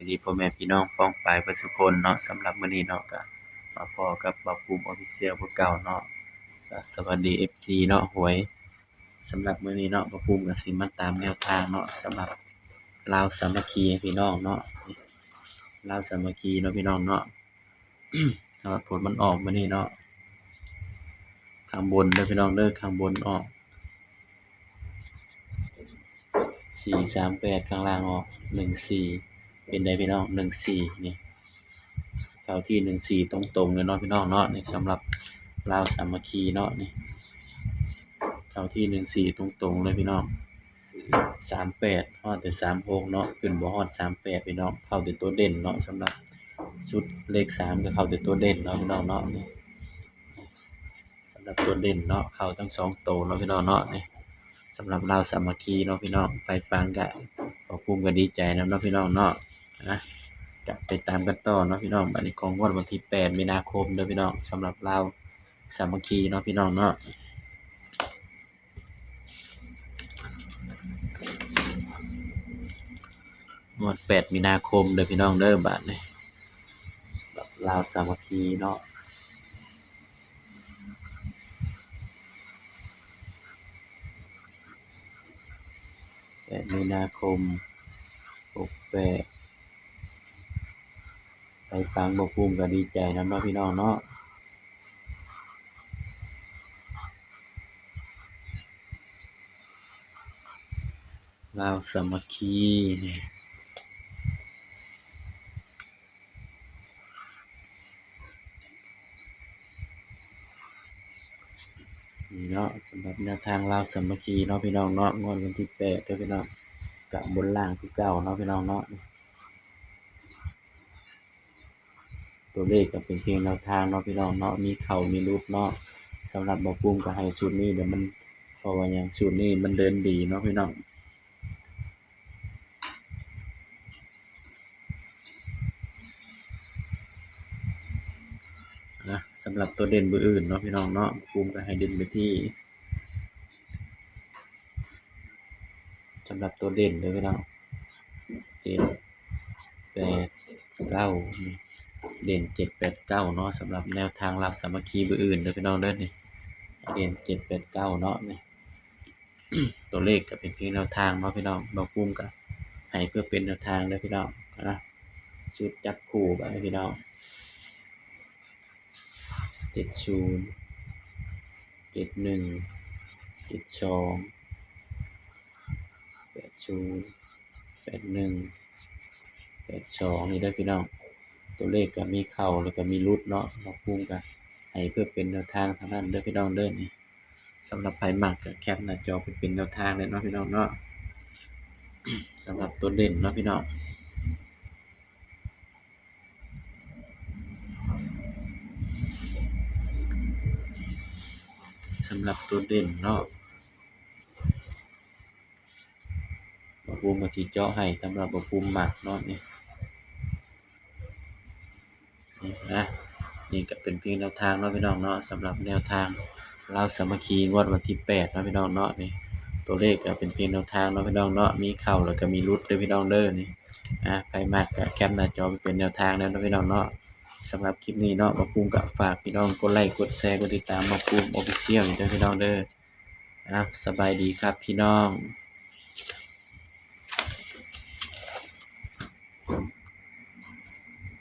ດີພໍ່ແມ່ພີ່ນ້ອງປ້ອງປາຍເບິດສູ່ຄົນເນາະ. ສຳລັບມື້ນີ້ເນາະ ກະມາພໍ້ກັບບ່າວພູມ Official ຄືເກົ່າເນາະ. ກະສະຫວັດດີ ເອັຟຊີ ເນາະ ຫວຍ. ສຳລັບມື້ນີ້ເນາະ ບ່າວພູມກະຊິມາຕາມແນວທາງເນາະ ສຳລັບລາວສາມັກຄີໃຫ້ພີ່ນ້ອງເນາະ. ລາວສາມັກຄີເນາະ ພີ່ນ້ອງເນາະ. ຖ້າວ່າຜົນມັນອອກມື້ນີ້ເນາະ ຂ້າງບົນເດີພີ່ນ້ອງເດີ ຂ້າງບົນອອກສີ່ສາມແປດ ຂ້າງລ່າງອອກໜຶ່ງສີ່ ເປັນໃດພີ່ນ້ອງ? ໜຶ່ງສີ່ນີ້ ເຂົ້າທີ່ໜຶ່ງສີ່ຕົງໆເລີຍເນາະພີ່ນ້ອງເນາະ. ນີ້ສຳລັບລາວສາມັກຄີເນາະ ນີ້ເຂົ້າທີ່ໜຶ່ງສີ່ຕົງໆເລີຍພີ່ນ້ອງ. ສາມແປດ ຮອດແຕ່ສາມຫົກເນາະ ຂຶ້ນບໍ່ຮອດສາມແປດພີ່ນ້ອງ. ເຂົ້າແຕ່ຕົວເດັ່ນເນາະ ສຳລັບຊຸດເລກສາມ ກະເຂົ້າແຕ່ຕົວເດັ່ນເນາະພີ່ນ້ອງເນາະ. ນີ້ສຳລັບຕົວເດັ່ນເນາະ ເຂົ້າທັງສອງໂຕເນາະພີ່ນ້ອງເນາະ. ນີ້ສຳລັບລາວສາມັກຄີເນາະພີ່ນ້ອງ. ໃຜຟັງກະ ບ່າວພູມກະດີໃຈນຳເນາະພີ່ນ້ອງເນາະ. ນະ ກະໄປຕາມກັນຕໍ່ເນາະພີ່ນ້ອງ. ບາດນີ້ຂອງງວດວັນທີແປດ ມີນາຄົມເດີພີ່ນ້ອງ ສຳລັບລາວສາມັກຄີເນາະພີ່ນ້ອງເນາະ. ງວດແປດມີນາຄົມເດີພີ່ນ້ອງເດີ ບາດນີ້ສຳລັບລາວສາມັກຄີເນາະ. ແປດມີນາຄົມ ຫົກແປດ ໄປຟັງບ່າວພູມກະດີໃຈນຳເນາະພີ່ນ້ອງເນາະ. ລາວສາມັກຄີ ນີ້ ນີ້ເນາະ ສຳລັບແນວທາງລາວສາມັກຄີເນາະພີ່ນ້ອງເນາະ. ງວດວັນທີແປດເດີພີ່ນ້ອງ ກະບົນລ່າງຄືເກົ່າເນາະພີ່ນ້ອງເນາະ. ຕົວເລກກະເປັນພຽງແນວທາງເນາະພີ່ນ້ອງເນາະ ມີເຂົ້າມີຫຼຸດເນາະ. ສຳລັບບ່າວພູມກະໃຫ້ຊຸດນີ້ ດຽວມັນ ເພາະວ່າຫຍັງ ຊຸດນີ້ມັນເດີນດີເນາະພີ່ນ້ອງ. ນະ ສຳລັບຕົວເດັ່ນມື້ອື່ນເນາະພີ່ນ້ອງເນາະ ບ່າວພູມກະໃຫ້ເດັ່ນໄປທີ່ ສຳລັບຕົວເດັ່ນເດີພີ່ນ້ອງ ເຈັດແປດເກົ້າ ນີ້ ເດັ່ນເຈັດແປດເກົ້າເນາະ. ສຳລັບແນວທາງລາວສາມັກຄີມື້ອື່ນເດີພີ່ນ້ອງເດີ ນີ້ ເດັ່ນເຈັດແປດເກົ້າເນາະ. ນີ້ ຕົວເລກກະເປັນພຽງແນວທາງເນາະພີ່ນ້ອງ ບ່າວພູມກະໃຫ້ເພື່ອເປັນແນວທາງເດີພີ່ນ້ອງ. ອ່າ ຊຸດຈັບຄູ່ບາດນີ້ພີ່ນ້ອງ ເຈັດສູນ ເຈັດໜຶ່ງ ເຈັດສອງ ແປດສູນ ແປດໜຶ່ງ ແປດສອງ ນີ້ເດີພີ່ນ້ອງ. ຕົວເລກກະມີເຂົ້າ ແລ້ວກະມີຫຼຸດເນາະ ບ່າວພູມກະໃຫ້ເພື່ອເປັນແນວທາງເທົ່ານັ້ນເດີພີ່ນ້ອງເດີ. ນີ້ ສຳລັບໃຜມັກກະແຄປໜ້າຈໍໄປເປັນແນວທາງໄດ້ເນາະພີ່ນ້ອງເນາະ. ສຳລັບຕົວເດັ່ນເນາະພີ່ນ້ອງ ສຳລັບຕົວເດັ່ນເນາະ ບ່າວພູມກະຊິເຈາະໃຫ້ ສຳລັບບ່າວພູມມັກເນາະ. ນີ້ ນີ້ນະ ນີ້ກະເປັນພຽງແນວທາງເນາະພີ່ນ້ອງເນາະ ສຳລັບແນວທາງລາວສາມັກຄີງວດວັນທີແປດເນາະພີ່ນ້ອງເນາະ. ນີ້ ຕົວເລກກະເປັນພຽງແນວທາງເນາະພີ່ນ້ອງເນາະ ມີເຂົ້າແລ້ວກະມີຫຼຸດເດີພີ່ນ້ອງເດີ. ນີ້ ອ່າ ໃຜມັກກະແຄປໜ້າຈໍໄປເປັນແນວທາງໄດ້ເນາະພີ່ນ້ອງເນາະ. ສຳລັບຄລິບນີ້ເນາະ ບ່າວພູມກະຝາກພີ່ນ້ອງກົດໄລ ກົດແຊ ກົດຕິດຕາມບ່າວພູມ Official ນີ້ເດີພີ່ນ້ອງເດີ. ອ່າ ສະບາຍດີຄັບພີ່ນ້ອງ.